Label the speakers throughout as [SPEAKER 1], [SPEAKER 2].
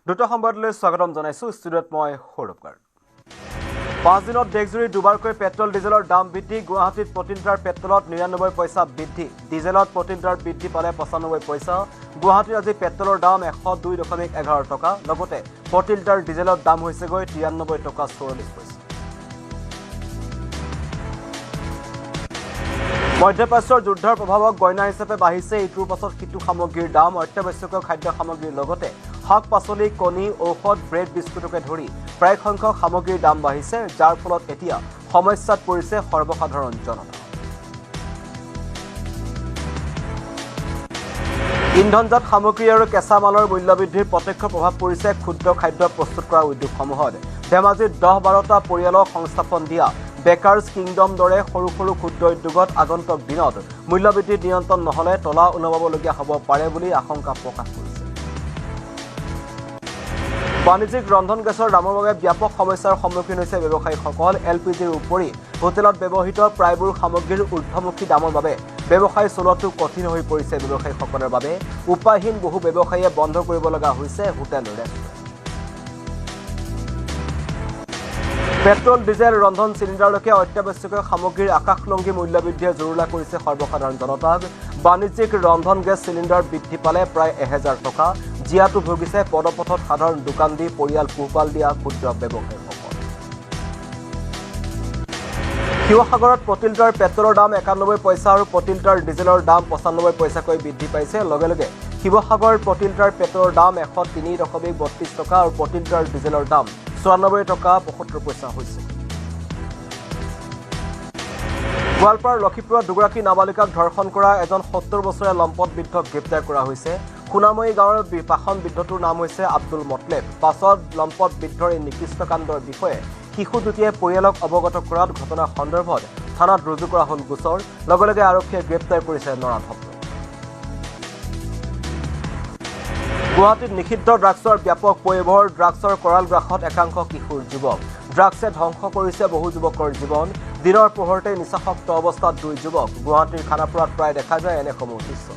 [SPEAKER 1] দ্ৰুত সংবাদলৈ স্বাগতম জনাইছো। ষ্টুডিঅ'ত মই সৌৰভ গাৰ্গ। 5 দিনত দেশজুৰি দুবাৰকৈ পেট্ৰল ডিজেলৰ দাম বৃদ্ধি। গুৱাহাটীত প্ৰতি লিটাৰ পেট্ৰলত 99 পইচা বৃদ্ধি, ডিজেলত প্ৰতি লিটাৰ বৃদ্ধি পালে 95 পইচা। গুৱাহাটীত আজি পেট্ৰলৰ দাম 102.11 টকা, লগতে প্ৰতি লিটাৰ ডিজেলৰ দাম হৈছেগৈ 93 টকা 44 পইচা। মধ্যপ্ৰাচ্যৰ যুদ্ধৰ প্ৰভাৱক গইনা হিচাপে বাঢ়িছে ইটোৰ পাছত সিটো সামগ্ৰীৰ দাম। অত্যাৱশ্যকীয় খাদ্য সামগ্ৰীৰ লগতে শাক পাচলি, কণী, ঔষধ, ব্ৰেড, বিস্কুটকে ধৰি প্ৰায় সংখ্যক সামগ্ৰীৰ দাম বাঢ়িছে, যাৰ ফলত এতিয়া সমস্যাত পৰিছে সৰ্বসাধাৰণ জনতা। ইন্ধনজাত সামগ্ৰী আৰু কেঁচামালৰ মূল্যবৃদ্ধিৰ প্ৰত্যক্ষ প্ৰভাৱ পৰিছে ক্ষুদ্ৰ খাদ্য প্ৰস্তুত কৰা উদ্যোগসমূহত। ধেমাজিত 10-12টা পৰিয়ালক সংস্থাপন দিয়া বেকাৰ্ছ কিংডম দৰে সৰু সৰু ক্ষুদ্ৰ উদ্যোগত আগন্তুক দিনত মূল্যবৃদ্ধি নিয়ন্ত্ৰণ নহ'লে তলা ওলমাবলগীয়া হ'ব পাৰে বুলি আশংকা প্ৰকাশ কৰিছে। বাণিজ্যিক ৰন্ধন গেছৰ দামৰ বাবে ব্যাপক সমস্যাৰ সন্মুখীন হৈছে ব্যৱসায়ীসকল। এল পি জিৰ উপৰি হোটেলত ব্যৱহৃত প্ৰায়বোৰ সামগ্ৰীৰ ঊৰ্ধমুখী দামৰ বাবে ব্যৱসায় চলোৱাটো কঠিন হৈ পৰিছে ব্যৱসায়ীসকলৰ বাবে। উপায়হীন বহু ব্যৱসায়ীয়ে বন্ধ কৰিব লগা হৈছে হোটেল, ৰেষ্টুৰেণ্ট। পেট্ৰল, ডিজেল, ৰন্ধন চিলিণ্ডাৰলৈকে অত্যাৱশ্যকীয় সামগ্ৰীৰ আকাশলংঘী মূল্যবৃদ্ধিয়ে জুৰুলা কৰিছে সৰ্বসাধাৰণ জনতাক। বাণিজ্যিক ৰন্ধন গেছ চিলিণ্ডাৰ বৃদ্ধি পালে প্ৰায় 1000 টকা। জীয়াটো ভুগিছে পদপথত সাধাৰণ দোকান দি পৰিয়াল পোহপাল দিয়া ক্ষুদ্ৰ ব্যৱসায়ীসকল। শিৱসাগৰত প্ৰতি লিটাৰ পেট্ৰলৰ দাম 91 পইচা আৰু প্ৰতি লিটাৰ ডিজেলৰ দাম 95 পইচাকৈ বৃদ্ধি পাইছে। লগে লগে শিৱসাগৰ প্ৰতি লিটাৰ পেট্ৰলৰ দাম 103.32 টকা আৰু প্ৰতি লিটাৰ ডিজেলৰ দাম 94 টকা 75 পইচা হৈছে। গোৱালপাৰাৰ লক্ষীপুৰত দুগৰাকী নাবালিকাক ধৰ্ষণ কৰা এজন 70 বছৰীয়া লম্পট বৃদ্ধক গ্ৰেপ্তাৰ কৰা হৈছে। সোণাময়ী গাঁৱৰ পাষণ বৃদ্ধটোৰ নাম হৈছে আব্দুল মতলেব। পাছত লম্পট বৃদ্ধৰ এই নিকৃষ্ট কাণ্ডৰ বিষয়ে শিশু দুটিয়ে পৰিয়ালক অৱগত কৰাত ঘটনা সন্দৰ্ভত থানাত ৰুজু কৰা হ'ল গোচৰ। লগে লগে আৰক্ষীয়ে গ্ৰেপ্তাৰ কৰিছে নৰাধমটো। গুৱাহাটীত নিষিদ্ধ ড্ৰাগছৰ ব্যাপক পয়োভৰ। ড্ৰাগছৰ কৰাল গ্ৰাসত একাংশ কিশোৰ যুৱক। ড্ৰাগছে ধ্বংস কৰিছে বহু যুৱকৰ জীৱন। দিনৰ পোহৰতে নিচাসক্ত অৱস্থাত দুই যুৱক। গুৱাহাটীৰ খানাপাৰাত প্ৰায় দেখা যায় এনেসমূহ দৃশ্য।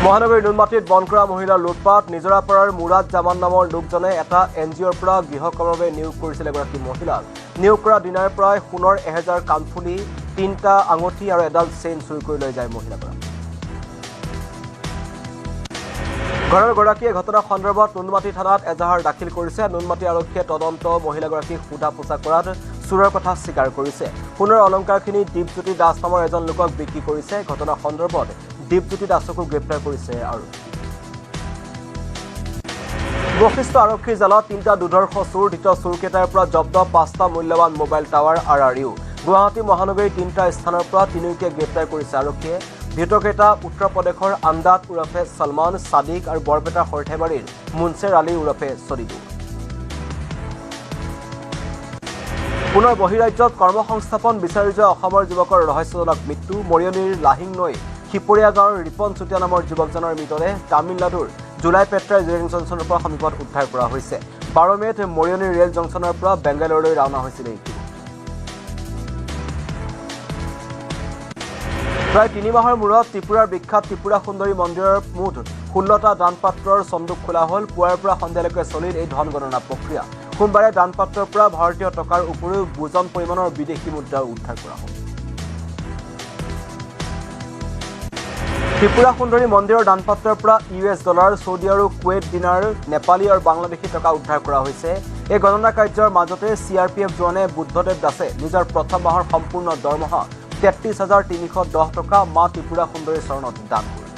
[SPEAKER 1] মহানগৰীৰ নুনমাটিত বনকৰা মহিলাৰ লুটপাত। নিজৰাপাৰাৰ মুৰাদ জামান নামৰ লোকজনে এটা এন জি অ'ৰ পৰা গৃহকৰ্মৰ বাবে নিয়োগ কৰিছিল এগৰাকী মহিলাক। নিয়োগ কৰা দিনাৰ পৰাই সোণৰ 1000 কাণফুলি, 3টা আঙুঠি আৰু এডাল চেইন চুৰি কৰি লৈ যায় মহিলাগৰাকী। ঘৰৰ গৰাকীয়ে ঘটনা সন্দৰ্ভত নুনমাটি থানাত এজাহাৰ দাখিল কৰিছে। নুনমাটি আৰক্ষীয়ে তদন্ত মহিলাগৰাকীক সোধা পোছা কৰাত চোৰৰ কথা স্বীকাৰ কৰিছে। সোণৰ অলংকাৰখিনি দীপজ্যোতি দাস নামৰ এজন লোকক বিক্ৰী কৰিছে। ঘটনা সন্দৰ্ভত দীপজ্যোতি দাসকো গ্ৰেপ্তাৰ কৰিছে আৰক্ষী। বশিষ্ঠ আৰক্ষীৰ জালত 3টা দুৰ্ধৰ্ষ চোৰ। ধৃত চোৰকেইটাৰ পৰা জব্দ 5টা মূল্যৱান মোবাইল টাৱাৰ RRU। Guwahati মহানগৰীৰ 3টা স্থানৰ পৰা তিনিওকে গ্ৰেপ্তাৰ কৰিছে আৰক্ষীয়ে। ধৃতকেইটা উত্তৰ প্ৰদেশৰ আন্দাত ওৰফে ছলমান, ছাদিক আৰু বৰপেটা সৰ্থেবাৰীৰ মুনছেৰ আলী ওৰফে চদিদুৰ। পুনৰ বহিৰাজ্যত কৰ্মসংস্থাপন বিচাৰি যোৱা অসমৰ যুৱকৰ ৰহস্যজনক মৃত্যু। মৰিয়নিৰ লাহিং নৈ সিপৰীয়া গাঁৱৰ ৰিপন চুতীয়া নামৰ যুৱকজনৰ মৃতদেহ তামিলনাডুৰ জুলাইপেট্ৰা ৰেল জংচনৰ পৰা সমীপত উদ্ধাৰ কৰা হৈছে। 12 মে'ত মৰিয়নি ৰেল জংচনৰ পৰা বেংগালুৰুলৈ ৰাওনা হৈছিল এই যুৱক। প্ৰায় 3 মাহৰ মূৰত ত্ৰিপুৰাৰ বিখ্যাত ত্ৰিপুৰা সুন্দৰী মন্দিৰৰ মুঠ 16টা দানপাত্ৰৰ চন্দুক খোলা হ'ল। পুৱাৰ পৰা সন্ধিয়ালৈকে চলিল এই ধন গণনা প্ৰক্ৰিয়া। সোমবাৰে দানপাত্ৰৰ পৰা ভাৰতীয় টকাৰ উপৰিও বুজন পৰিমাণৰ বিদেশী মুদ্ৰা উদ্ধাৰ কৰা হ'ল। ত্ৰিপুৰা সুন্দৰী মন্দিৰৰ দানপাত্ৰৰ পৰা US dollar, Saudi আৰু কুৱেইট দিনাৰ, নেপালী আৰু বাংলাদেশী টকা উদ্ধাৰ কৰা হৈছে। এই গণনা কাৰ্যৰ মাজতে CRPF জোৱানে বুদ্ধদেৱ দাসে নিজৰ প্ৰথম মাহৰ সম্পূৰ্ণ দৰমহা 33,310 টকা মা ত্ৰিপুৰা সুন্দৰীৰ চৰণত দান কৰিলে।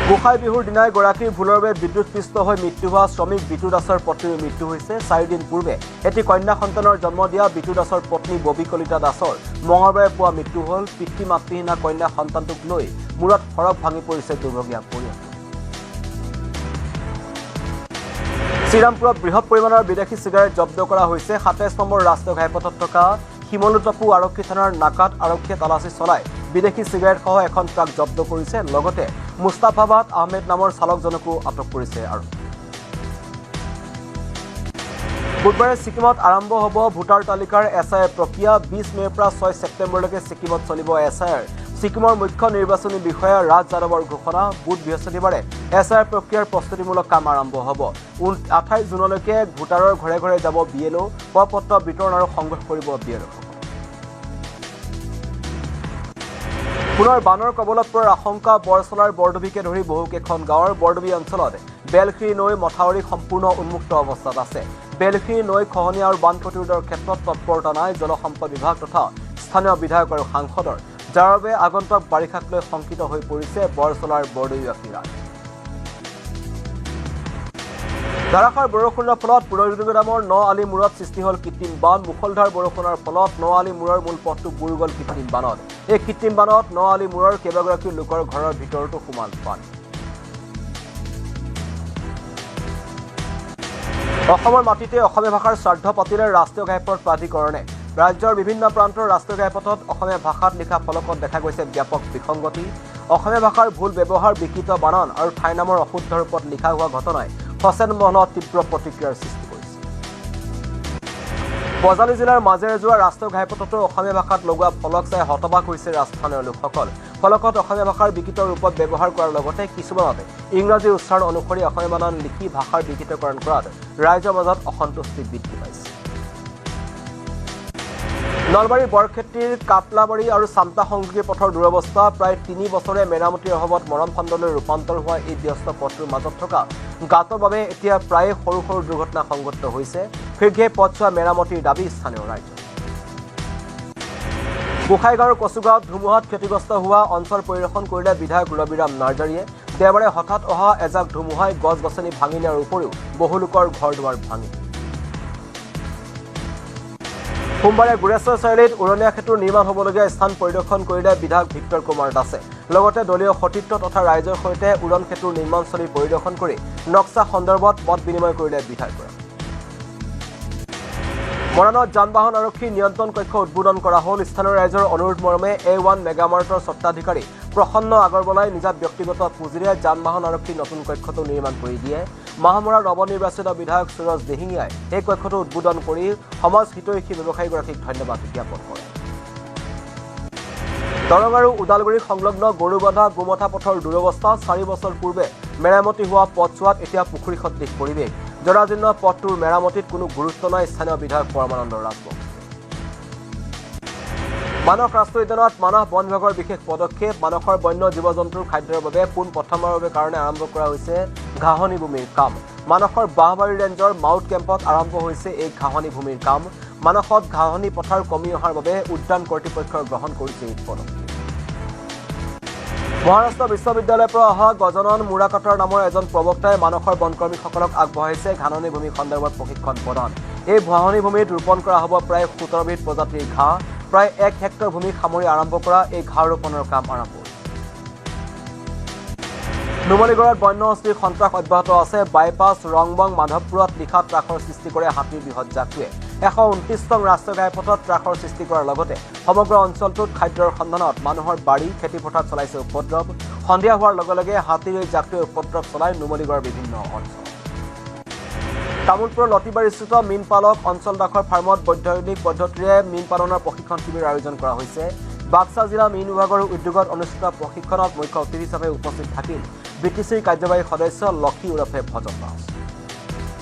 [SPEAKER 1] গোসাই বিহুৰ দিনাই গৰাকীৰ ভুলৰ বাবে বিদ্যুৎপৃষ্ট হৈ মৃত্যু হোৱা শ্ৰমিক বিটু দাসৰ পত্নীৰ মৃত্যু হৈছে। 4 দিন পূৰ্বে এটি কন্যা সন্তানৰ জন্ম দিয়া বিটু দাসৰ পত্নী ববী কলিতা দাসৰ মঙলবাৰে পুৱা মৃত্যু হ'ল। পিতৃ মাতৃহীনা কন্যা সন্তানটোক লৈ মূৰত সৰগ ভাঙি পৰিছে দুৰ্ভগীয়া পৰিয়ালটো। শ্ৰীৰামপুৰত বৃহৎ পৰিমাণৰ বিদেশী চিগাৰেট জব্দ কৰা হৈছে। 27 নম্বৰ ৰাষ্ট্ৰীয় ঘাইপথত থকা শিমলুটাপু আৰক্ষী থানাৰ নাকাত আৰক্ষীয়ে তালাচী চলাই বিদেশী চিগাৰেটসহ এখন ট্ৰাক জব্দ কৰিছে। লগতে মুস্তাফাবাদ আহমেদ নামৰ চালকজনকো আটক কৰিছে আৰক্ষী। বুধবাৰে ছিকিমত আৰম্ভ হ'ব ভোটাৰ তালিকাৰ SIR প্ৰক্ৰিয়া। 20 মে'ৰ পৰা 6 ছেপ্টেম্বৰলৈকে ছিকিমত চলিব SIR। ছিকিমৰ মুখ্য নিৰ্বাচনী বিষয়া ৰাজ যাদৱৰ ঘোষণা। বুধ বৃহস্পতিবাৰে এছ I R প্ৰক্ৰিয়াৰ প্ৰস্তুতিমূলক কাম আৰম্ভ হ'ব। 28 জুনলৈকে ভোটাৰৰ ঘৰে ঘৰে যাব বি এল অ'। প্ৰপত্ৰ বিতৰণ আৰু সংগ্ৰহ কৰিব বি এল অ'। পুনৰ বানৰ কবলত পৰাৰ আশংকা বৰচলাৰ বৰডুবিকে ধৰি বহুকেইখন গাঁৱৰ। বৰডুবি অঞ্চলত বেলখিৰি নৈ মথাউৰি সম্পূৰ্ণ উন্মুক্ত অৱস্থাত আছে। বেলখিৰি নৈ খহনীয়া আৰু বান প্ৰতিৰোধৰ ক্ষেত্ৰত তৎপৰতা নাই জলসম্পদ বিভাগ তথা স্থানীয় বিধায়ক আৰু সাংসদৰ, যাৰ বাবে আগন্তুক বাৰিষাক লৈ শংকিত হৈ পৰিছে বৰচলাৰ বৰডুবিবাসী ৰাইজ। ধাৰাসাৰ বৰষুণৰ ফলত পুৰন্দৰগুদামৰ ন আলি মূৰত সৃষ্টি হ'ল কৃত্ৰিম বান। মুষলধাৰ বৰষুণৰ ফলত ন আলি মূৰৰ মূল পথটো বুৰ গ'ল কৃত্ৰিম বানত। এই কৃত্ৰিম বানত ন আলি মূৰৰ কেইবাগৰাকী লোকৰ ঘৰৰ ভিতৰতো সোমাল পানী। অসমৰ মাটিতে অসমীয়া ভাষাৰ শ্ৰাদ্ধ পাতিলে ৰাষ্ট্ৰীয় ঘাইপথ প্ৰাধিকৰণে। ৰাজ্যৰ বিভিন্ন প্ৰান্তৰ ৰাষ্ট্ৰীয় ঘাইপথত অসমীয়া ভাষাত লিখা ফলকত দেখা গৈছে ব্যাপক বিসংগতি। অসমীয়া ভাষাৰ ভুল ব্যৱহাৰ, বিকৃত বানান আৰু ঠাই নামৰ অশুদ্ধ ৰূপত লিখা হোৱা ঘটনাই সচেতন মহলত তীব্ৰ প্ৰতিক্ৰিয়াৰ সৃষ্টি কৰিছে। বজালী জিলাৰ মাজেৰে যোৱা ৰাষ্ট্ৰীয় ঘাইপথতো অসমীয়া ভাষাত লগোৱা ফলক চাই হতবাক হৈছে স্থানীয় লোকসকল। ফলকত অসমীয়া ভাষাৰ বিকৃত ৰূপত ব্যৱহাৰ কৰাৰ লগতে কিছুমানত ইংৰাজী উচ্চাৰণ অনুসৰি অসমীয়া বানান লিখি ভাষাৰ বিকৃতকৰণ কৰাত ৰাইজৰ মাজত অসন্তুষ্টি বৃদ্ধি পাইছে। নলবাৰীৰ বৰক্ষেত্ৰীৰ কাপলাবাৰী আৰু চামতা সংযোগী পথৰ দুৰৱস্থা। প্ৰায় 3 বছৰে মেৰামতিৰ অভাৱত মৰম ফান্দলৈ ৰূপান্তৰ হোৱা এই ব্যস্ত পথটোৰ মাজত থকা গাঁতৰ বাবে এতিয়া প্ৰায়ে সৰু সৰু দুৰ্ঘটনা সংঘটিত হৈছে। শীঘ্ৰে পথছোৱা মেৰামতিৰ দাবী স্থানীয় ৰাইজৰ। গোসাইগাঁৱৰ কচুগাঁৱত ধুমুহাত ক্ষতিগ্ৰস্ত হোৱা অঞ্চল পৰিদৰ্শন কৰিলে বিধায়ক ৰবিৰাম নাৰ্জাৰীয়ে। দেওবাৰে হঠাৎ অহা এজাক ধুমুহাই গছ গছনি ভাঙি নিয়াৰ উপৰিও বহু লোকৰ ঘৰ দুৱাৰ ভাঙি। সোমবাৰে গোৰেশ্বৰ চাৰিআলিত উৰণীয়া সেতুৰ নিৰ্মাণ হ'বলগীয়া স্থান পৰিদৰ্শন কৰিলে বিধায়ক ভিক্টৰ কুমাৰ দাসে। লগতে দলীয় সতীৰ্থ তথা ৰাইজৰ সৈতে উৰণ সেতুৰ নিৰ্মাণস্থলী পৰিদৰ্শন কৰি নক্সা সন্দৰ্ভত মত বিনিময় কৰিলে বিধায়কগৰাকীয়ে। মৰাণত যান বাহন আৰক্ষী নিয়ন্ত্ৰণ কক্ষ উদ্বোধন কৰা হ'ল। স্থানীয় ৰাইজৰ অনুৰোধ মৰ্মে A1 মেগামাৰ্টৰ স্বত্বাধিকাৰী প্ৰসন্ন আগৰৱালাই নিজা ব্যক্তিগত পুঁজিৰে যান বাহন আৰক্ষীৰ নতুন কক্ষটো নিৰ্মাণ কৰি দিয়ে। মাহমৰাৰ নৱনিৰ্বাচিত বিধায়ক সুৰজ দিহিঙীয়াই এই কক্ষটো উদ্বোধন কৰি সমাজ হিতৈষী ব্যৱসায়ীগৰাকীক ধন্যবাদ জ্ঞাপন কৰে। দৰং আৰু ওদালগুৰি সংলগ্ন গৰুবান্ধা গোমঠা পথৰ দুৰৱস্থা। 4 বছৰ পূৰ্বে মেৰামতি হোৱা পথছোৱাত এতিয়া পুখুৰী সদৃশ পৰিৱেশ। জৰাজীৰ্ণ পথটোৰ মেৰামতিত কোনো গুৰুত্ব নাই স্থানীয় বিধায়ক পৰমানন্দ ৰাজবংশী। মানস ৰাষ্ট্ৰীয় উদ্যানত মানস বন বিভাগৰ বিশেষ পদক্ষেপ। মানসৰ বন্য জীৱ জন্তুৰ খাদ্যৰ বাবে পোনপ্ৰথমবাৰৰ কাৰণে আৰম্ভ কৰা হৈছে ঘাঁহনি ভূমিৰ কাম। মানসৰ বাঁহবাৰী ৰেঞ্জৰ মাউট কেম্পত আৰম্ভ হৈছে এই ঘাঁহনি ভূমিৰ কাম। মানসত ঘাঁহনি পথাৰ কমি অহাৰ বাবে উদ্যান কৰ্তৃপক্ষই গ্ৰহণ কৰিছে এই পদক্ষেপ। মহাৰাষ্ট্ৰ বিশ্ববিদ্যালয়ৰ পৰা অহা গজানন মুৰাকাটৰ নামৰ এজন প্ৰবক্তাই মানসৰ বনকৰ্মীসকলক আগবঢ়াইছে ঘাঁহনি ভূমি সন্দৰ্ভত প্ৰশিক্ষণ প্ৰদান। এই ঘাঁহনি ভূমিত ৰোপণ কৰা হ'ব প্ৰায় 17বিধ প্ৰজাতিৰ ঘাঁহ। প্ৰায় 1 হেক্টৰ ভূমি সামৰি আৰম্ভ কৰা এই ঘাঁহ ৰোপণৰ কাম আৰম্ভ হৈছে। নুমলীগড়ত বন্যহস্তীৰ সন্ত্ৰাস অব্যাহত আছে। বাইপাছ ৰংবং মাধৱপুৰত নিশা ত্ৰাসৰ সৃষ্টি কৰে হাতীৰ বৃহৎ জাকটোৱে। 129 নং ৰাষ্ট্ৰীয় ঘাইপথত ত্ৰাসৰ সৃষ্টি কৰাৰ লগতে সমগ্ৰ অঞ্চলটোত খাদ্যৰ সন্ধানত মানুহৰ বাৰী খেতিপথাৰত চলাইছে উপদ্ৰৱ। সন্ধিয়া হোৱাৰ লগে লগে হাতীৰ এই জাকটোৱে উপদ্ৰৱ চলাই নুমলীগড়ৰ বিভিন্ন অঞ্চল। তামোলপুৰৰ লতিবাৰীস্থিত মীন পালক অঞ্চল দাসৰ ফাৰ্মত বৈজ্ঞানিক পদ্ধতিৰে মীন পালনৰ প্ৰশিক্ষণ শিবিৰ আয়োজন কৰা হৈছে। বাক্সা জিলা মীন বিভাগৰ উদ্যোগত অনুষ্ঠিত প্ৰশিক্ষণত মুখ্য অতিথি হিচাপে উপস্থিত থাকিল বি টি চিৰ কাৰ্যবাহী সদস্য লক্ষী ওৰফে ভজন দাস।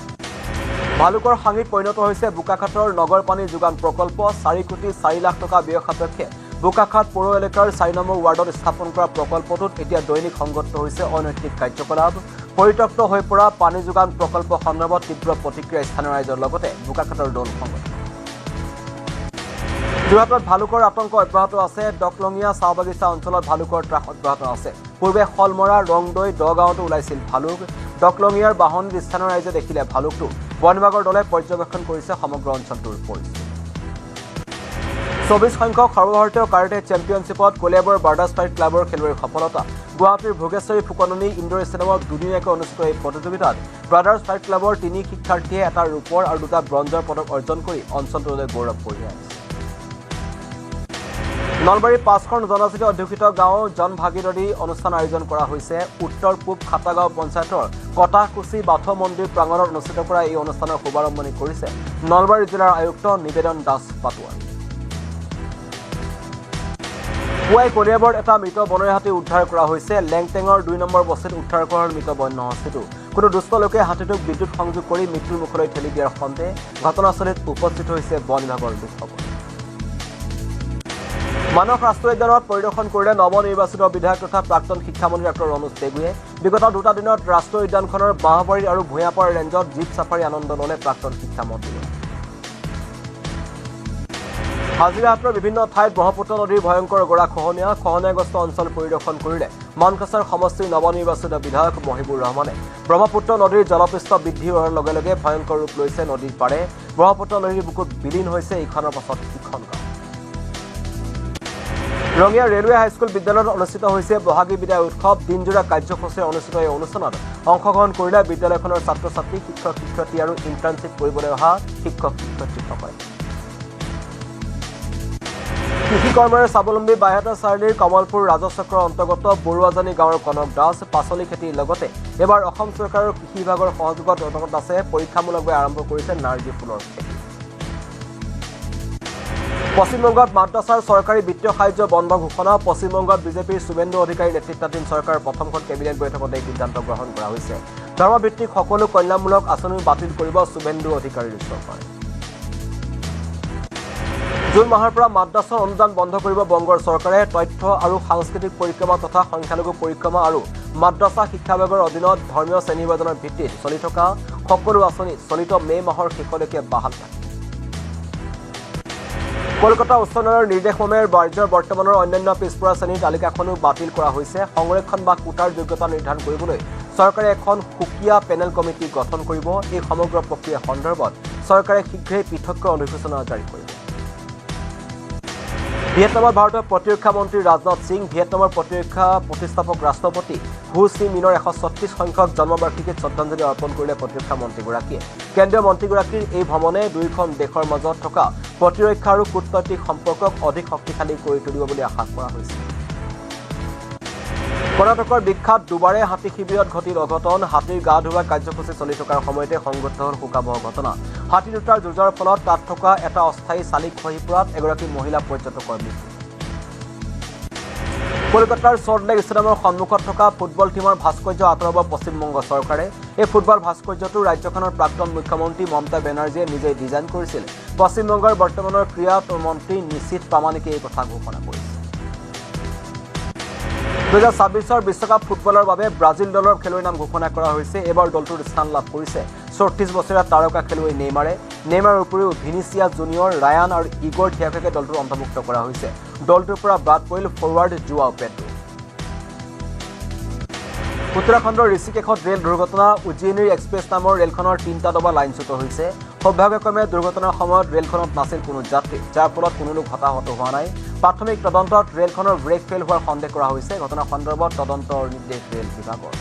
[SPEAKER 1] ভালুকৰ সাঙীত পৰিণত হৈছে বোকাখাতৰ নগৰ পানী যোগান প্ৰকল্প। 4 কোটি 4 লাখ টকা ব্যয় সাপেক্ষে বোকাখাত পৌৰ এলেকাৰ 4 নম্বৰ ৱাৰ্ডত স্থাপন কৰা প্ৰকল্পটোত এতিয়া দৈনিক সংঘটিত হৈছে অনৈতিক কাৰ্যকলাপ। পৰিত্যক্ত হৈ পৰা পানী যোগান প্ৰকল্প সন্দৰ্ভত তীব্ৰ প্ৰতিক্ৰিয়া স্থানীয় ৰাইজৰ লগতে বোকাখাতৰ দল সংগঠন। যোৰহাটত ভালুকৰ আতংক অব্যাহত আছে। দকলঙীয়া চাহ বাগিচা অঞ্চলত ভালুকৰ ত্ৰাস অব্যাহত আছে। পূৰ্বে শলমৰা, ৰংদৈ, দগাঁৱতো ওলাইছিল ভালুক। দকলঙীয়াৰ বাহন স্থানীয় ৰাইজে দেখিলে ভালুকটো। বন বিভাগৰ দলে পৰ্যবেক্ষণ কৰিছে সমগ্ৰ অঞ্চলটোৰ পৰিস্থিতি। 24 সংখ্যক সৰ্বভাৰতীয় কাৰাটে চেম্পিয়নশ্বিপত কলিয়াবৰ ব্ৰাদাৰ্ছ ফাইট ক্লাবৰ খেলুৱৈৰ সফলতা। গুৱাহাটীৰ ভোগেশ্বৰী ফুকননী ইণ্ডোৰ ষ্টেডিয়ামত দুদিনীয়াকৈ অনুষ্ঠিত এই প্ৰতিযোগিতাত ব্ৰাদাৰ্ছ ফাইট ক্লাবৰ 3 শিক্ষাৰ্থীয়ে এটা ৰূপৰ আৰু 2টা ব্ৰঞ্জৰ পদক অৰ্জন কৰি অঞ্চলটোলৈ গৌৰৱ কঢ়িয়াই আনিছে। নলবাৰীৰ 5খন জনজাতি অধ্যুষিত গাঁও জন ভাগীদাৰী অনুষ্ঠান আয়োজন কৰা হৈছে। উত্তৰ পূব খাটাগাঁও পঞ্চায়তৰ কটাহকুচি বাথৌ মন্দিৰ প্ৰাংগণত অনুষ্ঠিত কৰা এই অনুষ্ঠানৰ শুভাৰম্ভণি কৰিছে নলবাৰী জিলাৰ আয়ুক্ত নিবেদন দাস পাটোৱাৰী। পুৱাই কলিয়াবৰত এটা মৃত বনৰীয়া হাতী উদ্ধাৰ কৰা হৈছে। লেংটেঙৰ 2 নম্বৰ বস্তিত উদ্ধাৰ কৰা হ'ল মৃত বন্যহস্তীটো। কোনো দুষ্ট লোকে হাতীটোক বিদ্যুৎ সংযোগ কৰি মৃত্যুৰ মুখলৈ ঠেলি দিয়াৰ সন্দেহ। ঘটনাস্থলীত উপস্থিত হৈছে বন বিভাগৰ লোকসকল। মানস ৰাষ্ট্ৰীয় উদ্যানত পৰিদৰ্শন কৰিলে নৱনিৰ্বাচিত বিধায়ক তথা প্ৰাক্তন শিক্ষামন্ত্ৰী ডাঃ ৰণোজ পেগুৱে। বিগত দুটা দিনত ৰাষ্ট্ৰীয় উদ্যানখনৰ বাঁহবাৰী আৰু ভূঞাপাৰ ৰেঞ্জত জীপ চাফাৰী আনন্দ ল'লে প্ৰাক্তন শিক্ষামন্ত্ৰীয়ে। হাজিৰাহাটৰ বিভিন্ন ঠাইত ব্ৰহ্মপুত্ৰ নদীৰ ভয়ংকৰ গৰা খহনীয়া। খহনীয়াগ্ৰস্ত অঞ্চল পৰিদৰ্শন কৰিলে মানকাছাৰ সমষ্টিৰ নৱনিৰ্বাচিত বিধায়ক মহিবুৰ ৰহমানে। ব্ৰহ্মপুত্ৰ নদীৰ জলপৃষ্ঠ বৃদ্ধি হোৱাৰ লগে লগে ভয়ংকৰ ৰূপ লৈছে নদীৰ পাৰে। ব্ৰহ্মপুত্ৰ নদীৰ বুকুত বিলীন হৈছে ইখনৰ পাছত সিখন গাঁও। ৰঙিয়া ৰেলৱে হাইস্কুল বিদ্যালয়ত অনুষ্ঠিত হৈছে বহাগী বিদায় উৎসৱ। দিনজোৰা কাৰ্যসূচীৰে অনুষ্ঠিত এই অনুষ্ঠানত অংশগ্ৰহণ কৰিলে বিদ্যালয়খনৰ ছাত্ৰ ছাত্ৰী, শিক্ষক শিক্ষয়িত্ৰী আৰু ইণ্টাৰ্ণশ্বিপ কৰিবলৈ অহা শিক্ষক শিক্ষয়িত্ৰীসকলে। কৃষিকৰ্মৰে স্বাৱলম্বী বাইহাটা চাৰিআলিৰ কমলপুৰ ৰাজচক্ৰৰ অন্তৰ্গত বৰুৱাজানী গাঁৱৰ কনক দাস পাচলি খেতিৰ লগতে এইবাৰ অসম চৰকাৰৰ কৃষি বিভাগৰ সহযোগত কনক দাসে পৰীক্ষামূলকভাৱে আৰম্ভ কৰিছে নাৰ্জী ফুলৰ খেতি। পশ্চিমবংগত মাদ্ৰাছাৰ চৰকাৰী বিত্তীয় সাহায্য বন্ধ ঘোষণা। পশ্চিমবংগত বিজেপিৰ শুভেন্দু অধিকাৰী নেতৃত্বাধীন চৰকাৰৰ প্ৰথমখন কেবিনেট বৈঠকত এই সিদ্ধান্ত গ্ৰহণ কৰা হৈছে। ধৰ্মভিত্তিক সকলো কল্যাণমূলক আঁচনি বাতিল কৰিব শুভেন্দু অধিকাৰীৰ চৰকাৰে। জুন মাহৰ পৰা মাদ্ৰাছাৰ অনুদান বন্ধ কৰিব বংগৰ চৰকাৰে। তথ্য আৰু সাংস্কৃতিক পৰিক্ৰমা তথা সংখ্যালঘু পৰিক্ৰমা আৰু মাদ্ৰাছা শিক্ষা বিভাগৰ অধীনত ধৰ্মীয় শ্ৰেণীবিভাজনৰ ভিত্তিত চলি থকা সকলো আঁচনি চলিত মে' মাহৰ শেষলৈকে বাহাল থাকিব। কলকাতা উচ্চ ন্যায়ালয়ৰ নিৰ্দেশমৰ্মে ৰাজ্যৰ বৰ্তমানৰ অন্যান্য পিছপৰা শ্ৰেণীৰ তালিকাখনো বাতিল কৰা হৈছে। সংৰক্ষণ বা কোটাৰ যোগ্যতা নিৰ্ধাৰণ কৰিবলৈ চৰকাৰে এখন সুকীয়া পেনেল কমিটি গঠন কৰিব। এই সমগ্ৰ প্ৰক্ৰিয়া সন্দৰ্ভত চৰকাৰে শীঘ্ৰেই পৃথককৈ অধিসূচনা জাৰি কৰিব। ভিয়েটনামত ভাৰতৰ প্ৰতিৰক্ষা মন্ত্ৰী ৰাজনাথ সিং ভিয়েটনামৰ প্ৰতিৰক্ষা প্ৰতিষ্ঠাপক ৰাষ্ট্ৰপতি হু চি মিনৰ 136 সংখ্যক জন্মবাৰ্ষিকীত শ্ৰদ্ধাঞ্জলি অৰ্পণ কৰিলে প্ৰতিৰক্ষা মন্ত্ৰীগৰাকীয়ে। কেন্দ্ৰীয় মন্ত্ৰীগৰাকীৰ এই ভ্ৰমণে দুয়োখন দেশৰ মাজত থকা প্ৰতিৰক্ষা আৰু কূটনৈতিক সম্পৰ্কক অধিক শক্তিশালী কৰি তুলিব বুলি আশা কৰা হৈছে। কৰ্ণাটকৰ বিখ্যাত দুবাৰে হাতী শিবিৰত ঘটিল অঘটন। হাতীৰ গা ধোৱা কাৰ্যসূচী চলি থকাৰ সময়তে সংঘটিত হ'ল শোকাৱহ ঘটনা। হাতী দুটাৰ যুঁজৰ ফলত তাত থকা এটা অস্থায়ী চালি খহি পৰাত এগৰাকী মহিলা পৰ্যটকৰ মৃত্যু। কলকাতাৰ চল্ট লেক ষ্টেডিয়ামৰ সন্মুখত থকা ফুটবল টীমৰ ভাস্কৰ্য আঁতৰাব পশ্চিমবংগ চৰকাৰে। এই ফুটবল ভাস্কৰ্যটো ৰাজ্যখনৰ প্ৰাক্তন মুখ্যমন্ত্ৰী মমতা বেনাৰ্জীয়ে নিজেই ডিজাইন কৰিছিল। পশ্চিমবংগৰ বৰ্তমানৰ ক্ৰীড়া মন্ত্ৰী নিশিথ প্ৰামাণিকে এই কথা ঘোষণা কৰিছে। 2026ৰ বিশ্বকাপ ফুটবলৰ বাবে ব্ৰাজিল দলৰ খেলুৱৈৰ নাম ঘোষণা কৰা হৈছে। এইবাৰ দলটোত স্থান লাভ কৰিছে 34 বছৰীয়া তাৰকা খেলুৱৈ নেইমাৰে। নেইমাৰৰ উপৰিও ভিনিচিয়াছ জুনিয়ৰ, ৰায়ান আৰু ইগৰ থিয়াগোকে দলটোত অন্তৰ্ভুক্ত কৰা হৈছে। দলটোৰ পৰা বাদ পৰিল ফৰৱাৰ্ড জোৱাও পেড্ৰো। উত্তৰাখণ্ডৰ ঋষিকেশত ৰেল দুৰ্ঘটনা। উজ্জয়িনী এক্সপ্ৰেছ নামৰ ৰেলখনৰ 3টা ডবা লাইনচ্যুত হৈছে। সৌভাগ্যক্ৰমে দুৰ্ঘটনাৰ সময়ত ৰেলখনত নাছিল কোনো যাত্ৰী, যাৰ ফলত কোনো লোক হতাহত হোৱা নাই। প্ৰাথমিক তদন্তত ৰেলখনৰ ব্ৰেক ফেইল হোৱাৰ সন্দেহ কৰা হৈছে। ঘটনা সন্দৰ্ভত তদন্তৰ নিৰ্দেশ ৰেল বিভাগৰ।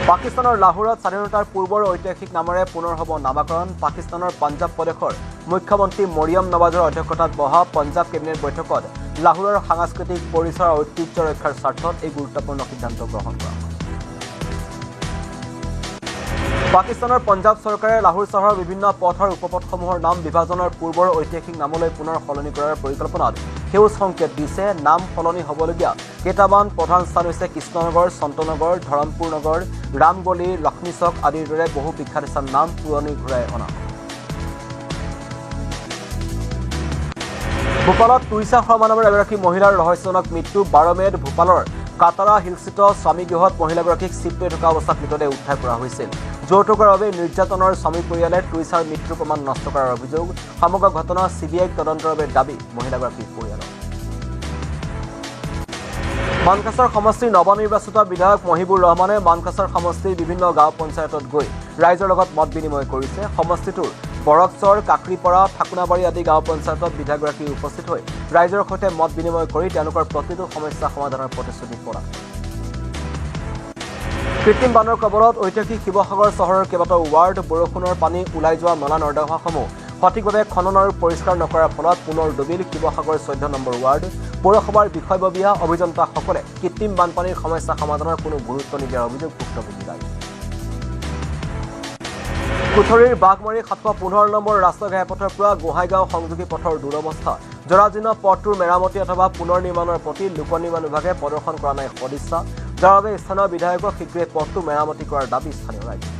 [SPEAKER 1] পাকিস্তানৰ লাহোৰত স্বাধীনতাৰ পূৰ্বৰ ঐতিহাসিক নামেৰে পুনৰ হ'ব নামাকৰণ। পাকিস্তানৰ পঞ্জাৱ প্ৰদেশৰ মুখ্যমন্ত্ৰী মৰিয়ম নৱাজৰ অধ্যক্ষতাত বহা পঞ্জাৱ কেবিনেট বৈঠকত লাহোৰৰ সাংস্কৃতিক পৰিচয় আৰু ঐতিহ্য ৰক্ষাৰ স্বাৰ্থত এই গুৰুত্বপূৰ্ণ সিদ্ধান্ত গ্ৰহণ কৰা হয়। পাকিস্তানৰ পঞ্জাৱ চৰকাৰে লাহোৰ চহৰৰ বিভিন্ন পথ আৰু উপপথসমূহৰ নাম বিভাজনৰ পূৰ্বৰ ঐতিহাসিক নামলৈ পুনৰ সলনি কৰাৰ পৰিকল্পনাত সেউজ সংকেত দিছে। নাম সলনি হ'বলগীয়া কেইটামান প্ৰধান স্থান হৈছে কৃষ্ণনগৰ, সন্তনগৰ, ধৰমপুৰ নগৰ, ৰামগলি, লক্ষ্মীচক আদিৰ দৰে বহু বিখ্যাত স্থান নাম পুৰণি ঘূৰাই অনা। ভূপালত তুইছা শৰ্মা নামৰ এগৰাকী মহিলাৰ ৰহস্যজনক মৃত্যু। 12 মে'ত ভূপালৰ কাটাৰা হিলস্থিত স্বামীগৃহত মহিলাগৰাকীক চিপ লৈ থকা অৱস্থাত মৃতদেহ উদ্ধাৰ কৰা হৈছিল। যৌতুকৰ বাবে নিৰ্যাতনৰ স্বামী পৰিয়ালে তুইছাৰ মৃত্যুৰ প্ৰমাণ নষ্ট কৰাৰ অভিযোগ। সমগ্ৰ ঘটনা চিবিআইক তদন্তৰ বাবে দাবী মহিলাগৰাকীৰ পৰিয়ালৰ। মানকাছাৰ সমষ্টিৰ নৱনিৰ্বাচিত বিধায়ক মহিবুৰ ৰহমানে মানকাছাৰ সমষ্টিৰ বিভিন্ন গাঁও পঞ্চায়তত গৈ ৰাইজৰ লগত মত বিনিময় কৰিছে। সমষ্টিটোৰ বৰকচৰ, কাকৰিপৰা, ঠাকুনাবাৰী আদি গাঁও পঞ্চায়তত বিধায়কগৰাকী উপস্থিত হৈ ৰাইজৰ সৈতে মত বিনিময় কৰি তেওঁলোকৰ প্ৰতিটো সমস্যা সমাধানৰ প্ৰতিশ্ৰুতি প্ৰদান কৰে। কৃত্ৰিম বানৰ কবলত ঐতিহাসিক শিৱসাগৰ চহৰৰ কেইবাটাও ৱাৰ্ড। বৰষুণৰ পানী ওলাই যোৱা নলা নৰ্দমাসমূহ সঠিকভাৱে খনন আৰু পৰিষ্কাৰ নকৰাৰ ফলত পুনৰ ডুবিল শিৱসাগৰ 14 নম্বৰ ৱাৰ্ড। পৌৰসভাৰ বিষয়ববীয়া অভিযন্তাসকলে কৃত্ৰিম বানপানীৰ সমস্যা সমাধানৰ কোনো গুৰুত্ব নিদিয়াৰ অভিযোগ ভুক্তভোগী ৰাইজ। কুঠৰীৰ বাঘমাৰী 715 নম্বৰ ৰাষ্ট্ৰীয় ঘাইপথৰ পৰা গোহাঁইগাঁও সংযোগী পথৰ দুৰৱস্থা। জৰাজীৰ্ণ পথটোৰ মেৰামতি অথবা পুনৰ নিৰ্মাণৰ প্ৰতি লোক নিৰ্মাণ বিভাগে প্ৰদৰ্শন কৰা নাই সদিচ্ছা, যাৰ বাবে স্থানীয় বিধায়কক শীঘ্ৰে পথটো মেৰামতি কৰাৰ দাবী স্থানীয় ৰাইজৰ।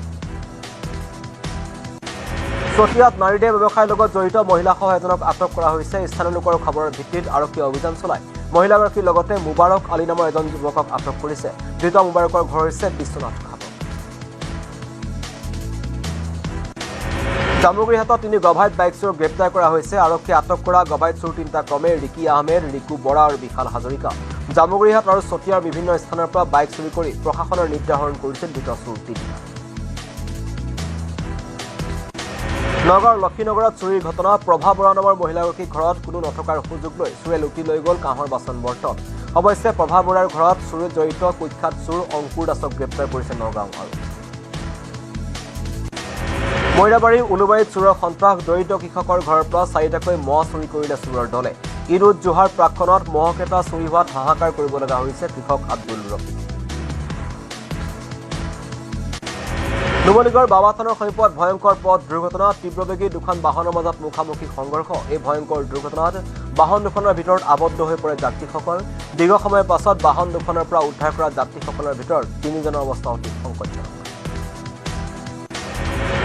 [SPEAKER 1] চতিয়াত নাৰীদেহ ব্যৱসায়ৰ লগত জড়িত মহিলাসহ এজনক আটক কৰা হৈছে। স্থানীয় লোকৰ খবৰৰ ভিত্তিত আৰক্ষীয়ে অভিযান চলাই মহিলাগৰাকীৰ লগতে মুবাৰক আলী নামৰ এজন যুৱকক আটক কৰিছে। ধৃত মুবাৰকৰ ঘৰ হৈছে বিশ্বনাথ ঘাটত। জামুগুৰিহাটত 3 গভাইত বাইক চোৰক গ্ৰেপ্তাৰ কৰা হৈছে। আৰক্ষীয়ে আটক কৰা গভাইত চোৰ তিনিটা ক্ৰমে ৰিকি আহমেদ, ৰিকু বৰা আৰু বিশাল হাজৰিকা। জামুগুৰিহাট আৰু চতিয়াৰ বিভিন্ন স্থানৰ পৰা বাইক চুৰি কৰি প্ৰশাসনৰ নিদ্ৰাহৰণ কৰিছিল ধৃত চোৰ তিনিটা। নগাঁৱৰ লক্ষীনগৰত চুৰিৰ ঘটনা। প্ৰভা বৰা নামৰ মহিলাগৰাকীৰ ঘৰত কোনো নথকাৰ সুযোগ লৈ চোৰে লুটি লৈ গ'ল কাঁহৰ বাচন বৰ্তন। অৱশ্যে প্ৰভা বৰাৰ ঘৰত চুৰিত জড়িত কুখ্যাত চোৰ অংকুৰ দাসক গ্ৰেপ্তাৰ কৰিছে নগাঁও আৰক্ষীয়ে। মৈৰাবাৰীৰ উলুবাৰীত চোৰৰ সন্ত্ৰাস। দৰিদ্ৰ কৃষকৰ ঘৰৰ পৰা 4টাকৈ মহ চুৰি কৰিলে চোৰৰ দলে। ঈদ উদ জোহাৰ প্ৰাকক্ষণত মহকেইটা চুৰি হোৱাত হাহাকাৰ কৰিব লগা হৈছে কৃষক আব্দুল ৰফিক। নুমলীগড় বাবাথানৰ সমীপত ভয়ংকৰ পথ দুৰ্ঘটনা। তীব্ৰবেগী দুখন বাহনৰ মাজত মুখামুখি সংঘৰ্ষ। এই ভয়ংকৰ দুৰ্ঘটনাত বাহন দুখনৰ ভিতৰত আবদ্ধ হৈ পৰে যাত্ৰীসকল। দীৰ্ঘ সময়ৰ পাছত বাহন দুখনৰ পৰা উদ্ধাৰ কৰা যাত্ৰীসকলৰ ভিতৰত 3জনৰ অৱস্থা অতি সংকটজনক।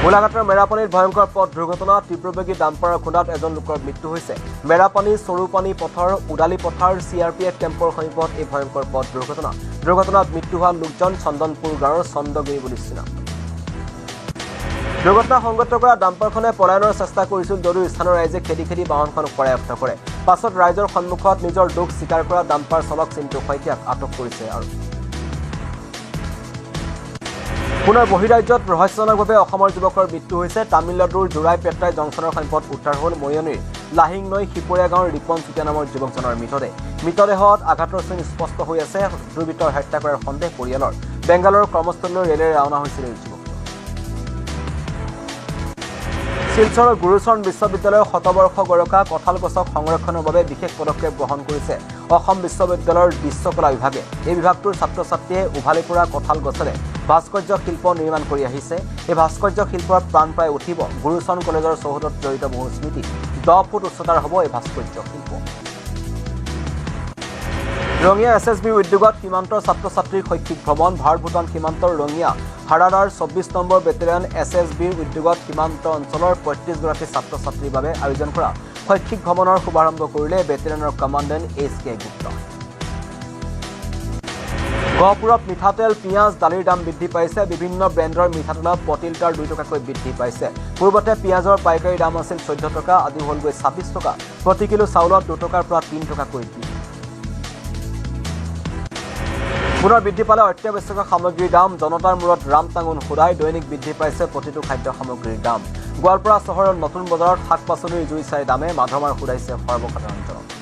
[SPEAKER 1] গোলাঘাটৰ মেৰাপানীত ভয়ংকৰ পথ দুৰ্ঘটনা। তীব্ৰবেগী ডাম্পাৰৰ খুন্দাত এজন লোকৰ মৃত্যু হৈছে। মেৰাপানী চৰুপানী পথৰ উদালি পথাৰ CRPF কেম্পৰ সমীপত এই ভয়ংকৰ পথ দুৰ্ঘটনা। দুৰ্ঘটনাত মৃত্যু হোৱা লোকজন চন্দনপুৰ গাঁৱৰ চন্দ্ৰগিৰি বুলি চিনাক্ত। দুৰ্ঘটনা সংঘটিত কৰা ডাম্পাৰখনে পলায়নৰ চেষ্টা কৰিছিল যদিও স্থানীয় ৰাইজে খেদি খেদি বাহনখন কৰায়ত্ত কৰে। পাছত ৰাইজৰ সন্মুখত নিজৰ দোষ স্বীকাৰ কৰা ডাম্পাৰ চালক চিন্তু শইকীয়াক আটক কৰিছে আৰক্ষীয়ে। পুনৰ বহিৰাজ্যত ৰহস্যজনকভাৱে অসমৰ যুৱকৰ মৃত্যু হৈছে। তামিলনাডুৰ জোৰাই পেট্ৰাই জংচনৰ সমীপত উদ্ধাৰ হ'ল মৰিয়নিৰ লাহিং নৈ সিপৰীয়া গাঁৱৰ ৰিপন চুতীয়া নামৰ যুৱকজনৰ মৃতদেহ। মৃতদেহত আঘাতৰ চিন স্পষ্ট হৈ আছে। দুৰ্বৃত্তই হত্যা কৰাৰ সন্দেহ পৰিয়ালৰ। বেংগালুৰুৰ কৰ্মস্থলীলৈ ৰেলেৰে ৰাওনা হৈছিল এই যুৱক। শিলচৰৰ গুৰুচৰণ বিশ্ববিদ্যালয়ৰ শতবৰ্ষ গৰকা কঁঠাল গছক সংৰক্ষণৰ বাবে বিশেষ পদক্ষেপ গ্ৰহণ কৰিছে অসম বিশ্ববিদ্যালয়ৰ দৃশ্যকলা বিভাগে। এই বিভাগটোৰ ছাত্ৰ ছাত্ৰীয়ে উভালি পৰা কঁঠাল গছেৰে ভাস্কৰ্য শিল্প নিৰ্মাণ কৰি আহিছে। এই ভাস্কৰ্য শিল্পৰ প্ৰাণ প্ৰায় উঠিব গুৰুচৰণ কলেজৰ চৌহদত জড়িত বহু স্মৃতি। 10 ফুট উচ্চতাৰ হ'ব এই ভাস্কৰ্য শিল্প। ৰঙিয়া SSB উদ্যোগত সীমান্তৰ ছাত্ৰ ছাত্ৰীৰ শৈক্ষিক ভ্ৰমণ। ভাৰত ভূটান সীমান্তৰ ৰঙিয়া হাৰাৰাৰ 24 নম্বৰ বেটেলিয়ন SSBৰ উদ্যোগত সীমান্ত অঞ্চলৰ 35গৰাকী ছাত্ৰ ছাত্ৰীৰ বাবে আয়োজন কৰা শৈক্ষিক ভ্ৰমণৰ শুভাৰম্ভ কৰিলে বেটেলিয়নৰ কমাণ্ডেণ্ট HK Gupta. গহপুৰত মিঠাতেল, পিঁয়াজ, দালিৰ দাম বৃদ্ধি পাইছে। বিভিন্ন ব্ৰেণ্ডৰ মিঠাতেলত প্ৰতি লিটাৰ 2 টকাকৈ বৃদ্ধি পাইছে। পূৰ্বতে পিঁয়াজৰ পাইকাৰী দাম আছিল 14 টকা, আজি হ'লগৈ 26 টকা। প্ৰতি কিলো চাউলত 2 টকাৰ পৰা 3 টকাকৈ বৃদ্ধি। পুনৰ বৃদ্ধি পালে অত্যাৱশ্যকীয় সামগ্ৰীৰ দাম। জনতাৰ মূৰত ৰাম টাঙোন সোধাই দৈনিক বৃদ্ধি পাইছে প্ৰতিটো খাদ্য সামগ্ৰীৰ দাম। গোৱালপাৰা চহৰৰ নতুন বজাৰত শাক পাচলিৰ জুই চাই দামে মাধমাৰ সোধাইছে সৰ্বসাধাৰণ জনতা।